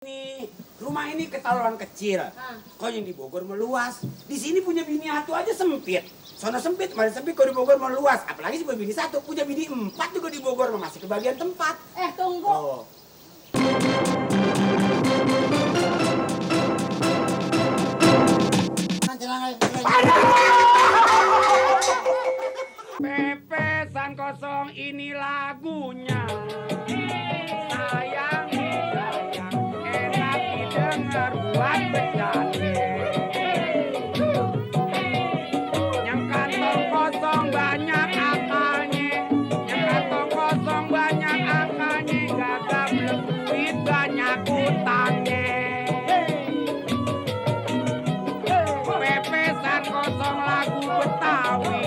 Nih, rumah ini ketaluan kecil. Kau yang di Bogor meluas. Di sini punya bini satu aja sempit. Sono sempit, mari sempit. Kau di Bogor meluas. Apalagi sih punya bini satu, punya bini 4 juga di Bogor, masih kebagian tempat. Tunggu. Oh. Pepesan kosong ini lagunya. Sayang, enak didengar buat bercanda. Yang kantong kosong banyak akalnya. Yang kantong kosong banyak akalnya. Gagap duit banyak utangnya. Pepesan kosong lagu Betawi.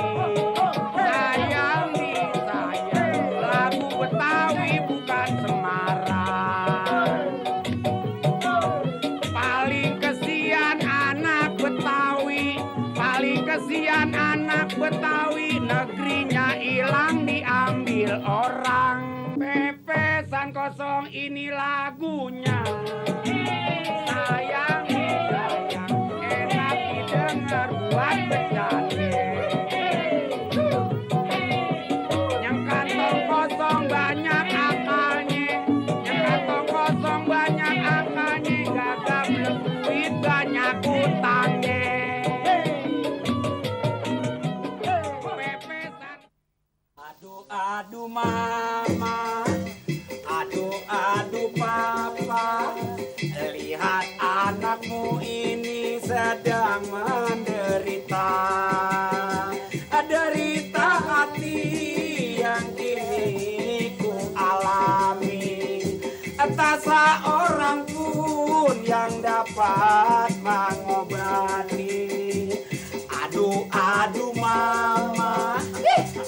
Sayang nih sayang, lagu Betawi bukan Semarang. Paling kesian anak Betawi, paling kesian anak Betawi, negerinya hilang diambil orang. Pepesan kosong ini lagunya. Sayang, sayang, enak didengar buat bercanda. Yang kantong kosong banyak akalnya, yang kantong kosong banyak akalnya, gagap duit banyak utangnya. Pepesan. Aduh mama, aduh papa, lihat anakmu ini sedang menderita. Derita hati yang kini ku alami, tak seorang pun yang dapat mengobati. Aduh mama,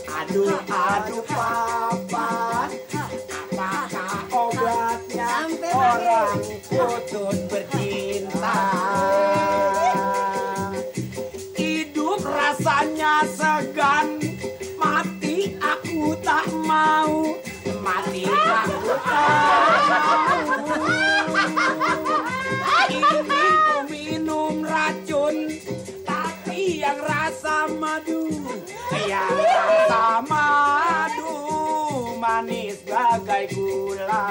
aduh papa, apakah obatnya orang putus bercinta? Hidup rasanya segan, mati aku tak mau, mati aku tak mau. Ingin ku minum racun, tapi yang rasa madu, yang rasa madu manis bagai gula.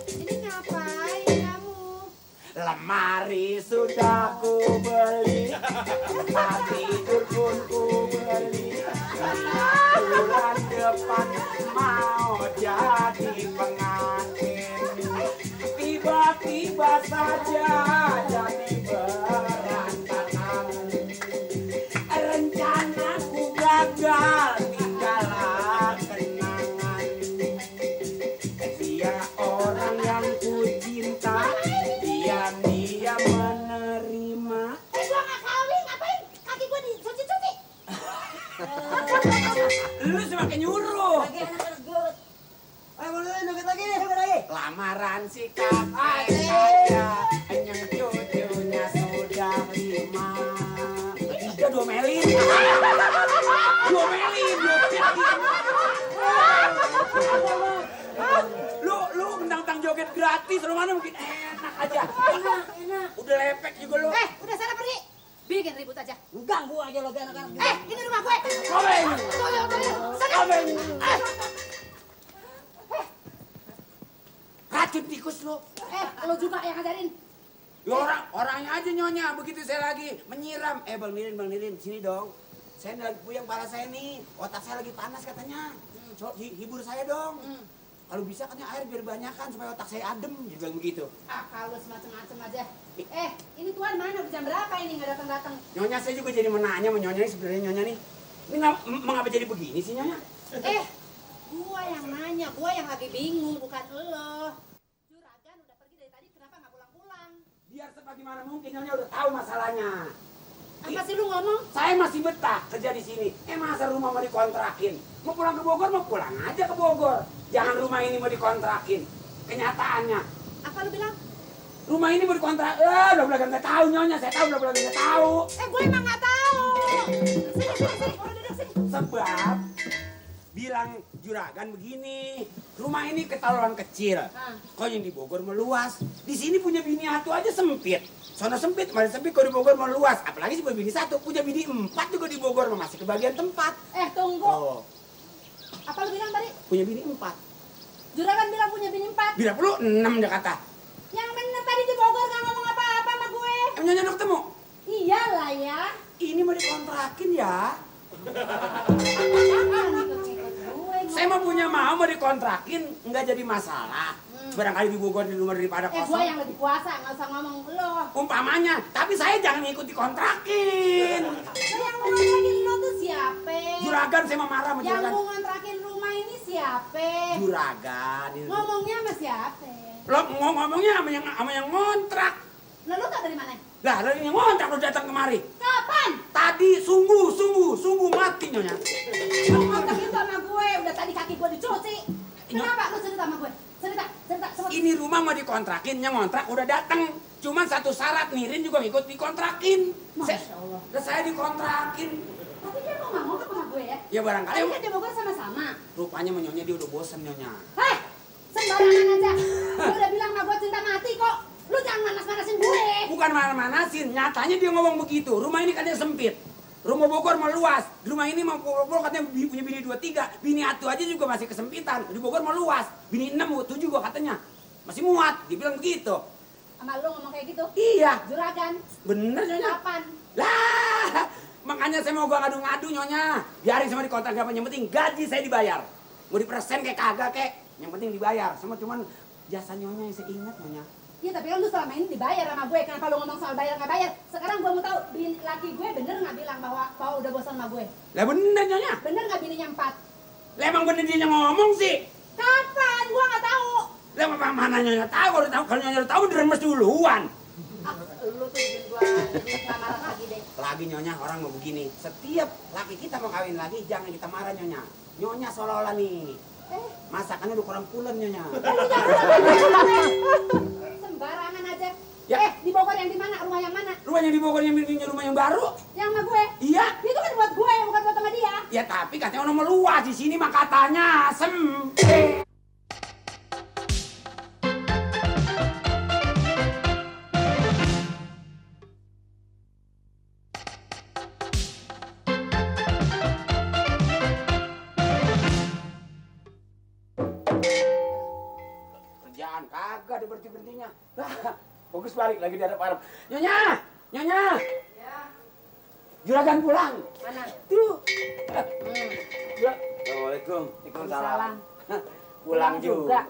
Ini ngapain kamu? Lemari sudah ku beli, tempat tidur pun ku beli. Bulan depan mau jadi pengantin, tiba-tiba saja jadi berantakan. Rencanaku gagal, tinggallah kenangan. Dia orang yang ku cinta, dia menerima. Gua nggak kawin, ngapain? Kaki gua dicuci-cuci. Lu semakin nyuruh. Lagi anak gendut. Ayo mulai nugget lagi nih, nugget lagi. Lamaran si kakek saya, yang cucunya sudah 5. Udah diomelin. Diomelin. Lu mentang-mentang joget gratis, rumahnya mungkin enak aja. Enak. Udah lepek juga lu. Udah sana pergi. Bikin ribut aja. Ganggu aja lo kayak anak-anak. Ini rumah gue. Komen. Sana. Komen. Racun tikus lu. Lo juga yang ngajarin. Ya orangnya aja nyonya, begitu saya lagi menyiram. Bang Nirin, sini dong. Saya lagi puyeng kepala saya nih, otak saya lagi panas katanya. So, hibur saya dong. Kalau bisa katanya air biar banyakan supaya otak saya adem, dia bilang begitu. Kalau semacam-macam aja. Ini tuan mana? Udah jam berapa ini nggak datang-datang? Nyonya saya juga jadi menanya sama nyonya ini sebenarnya nyonya nih. Ini mengapa jadi begini sih nyonya? Gua yang nanya, gua yang lagi bingung, bukan lo. Juragan udah pergi dari tadi, kenapa nggak pulang-pulang? Biar sebagaimana mungkin nyonya udah tahu masalahnya. Apa sih lu ngomong? Saya masih betah kerja di sini. Masa rumah mau dikontrakin? Mau pulang ke Bogor, mau pulang aja ke Bogor. Jangan rumah ini mau dikontrakin. Kenyataannya. Apa lu bilang? Rumah ini mau dikontrak. Belah-belah nggak tahu nyonya. Saya tahu belah-belah nggak tahu. Gue emang nggak tahu. Sini, udah duduk sini. Sebab bilang juragan begini, rumah ini ketaluan kecil. Kau yang di Bogor meluas. Di sini punya bini satu aja sempit. Sono sempit, mari sempit, kau di Bogor meluas. Apalagi sih punya bini satu, punya bini 4 juga di Bogor, masih kebagian tempat. Tunggu. Oh, Apa lu bilang tadi? punya bini 4. Juragan bilang punya bini 4. Bila perlu 6 dia kata. Yang bener tadi di Bogor gak ngomong apa-apa sama gue. Emang Nyonya udah ketemu? Iyalah ya. Ini mau dikontrakin ya. Jangan ikut-ikut gue. Saya mau dikontrakin, nggak jadi masalah. Barangkali di Bogor di rumah daripada Gue kosong. yang lebih kuasa, gak usah ngomong lo. Umpamanya, tapi saya jangan ikut dikontrakin. Lo yang mau ngontrakin lo tuh siapa? Juragan saya mau marah sama Yang juragan. mau ngontrakin rumah ini siapa? Juragan. Ngomongnya sama siapa? Lo ngomongnya sama yang ngontrak. Lo tau dari mana? Lah, lo yang ngontrak lo datang kemari. Kapan? Tadi sungguh mati Nyonya. Lo ngontrak itu sama gue, udah tadi kaki gue dicuci. Kenapa lo cerita sama gue? Cerita. Ini rumah mau dikontrakin, yang ngontrak udah datang. Cuman satu syarat, Nirin juga ngikut dikontrakin. Masya Allah. Saya dikontrakin. Tapi dia mau ngomong sama gue ya? Ya barangkali Tadi kan di Bogor sama-sama. rupanya Nyonya dia udah bosen Nyonya. Hei, sembarangan aja. Gue udah bilang sama gue cinta mati kok. Lu jangan manas-manasin gue. Bukan mana-manasin, nyatanya dia ngomong begitu. Rumah ini katanya sempit. Rumah Bogor mau luas. Rumah ini mau Bogor katanya punya bini 2-3. Bini atu aja juga masih kesempitan. Di Bogor mau luas. Bini 6-7 juga katanya. Masih muat, dibilang begitu. Sama lu ngomong kayak gitu? Iya, Juragan. bener Nyonya. Kapan? Lah, makanya saya mau gua ngadu-ngadu Nyonya. Biarin sama di kontrak, gak yang penting gaji saya dibayar. Mau dipersen kayak kagak kek. Yang penting dibayar. Sama cuman jasa Nyonya yang saya ingat Nyonya. Iya tapi kan lu selama ini dibayar sama gue. Kenapa lu ngomong soal bayar nggak bayar? Sekarang gue mau tahu laki gue bener nggak bilang bahwa udah bosan sama gue? Lah bener Nyonya. Bener nggak bininya 4? Lah emang bener dia ngomong sih. Kapan? Gue nggak tahu. Lah mana Nyonya tahu, kalau Nyonya tahu diremes duluan. Lu tuh bikin gue jadi nggak marah lagi deh. Lagi Nyonya orang mau begini. Setiap laki kita mau kawin lagi jangan kita marah Nyonya. Nyonya seolah-olah nih. Masakannya udah kurang pulen Nyonya. Sembarangan aja. Ya. Di Bogor yang di mana? Rumah yang mana? Rumahnya di Bogor yang bikinnya rumah yang baru. Yang sama gue. Iya. Itu kan buat gue, bukan buat sama dia. Ya tapi katanya orang meluas di sini mah katanya sempit. Kerjaan kagak ada berhenti-berhentinya. Bagus balik lagi di hadapan. Nyonya! Nyonya! Ya. Juragan pulang. Mana? Tuh. Hmm. Assalamualaikum. Salam. Pulang juga. juga.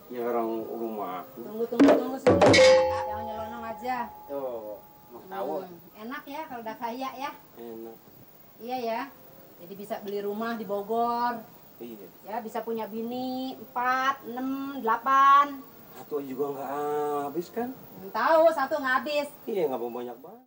Ya orang rumah. Tunggu sini. Jangan nyelonong aja. Tuh, mau tahu. Enak ya kalau udah kaya ya. Enak. Iya ya. Jadi bisa beli rumah di Bogor. Iya. Ya bisa punya bini 4, 6, 8. Satu juga nggak habis kan? Tahu satu nggak habis. Iya nggak mau banyak banget.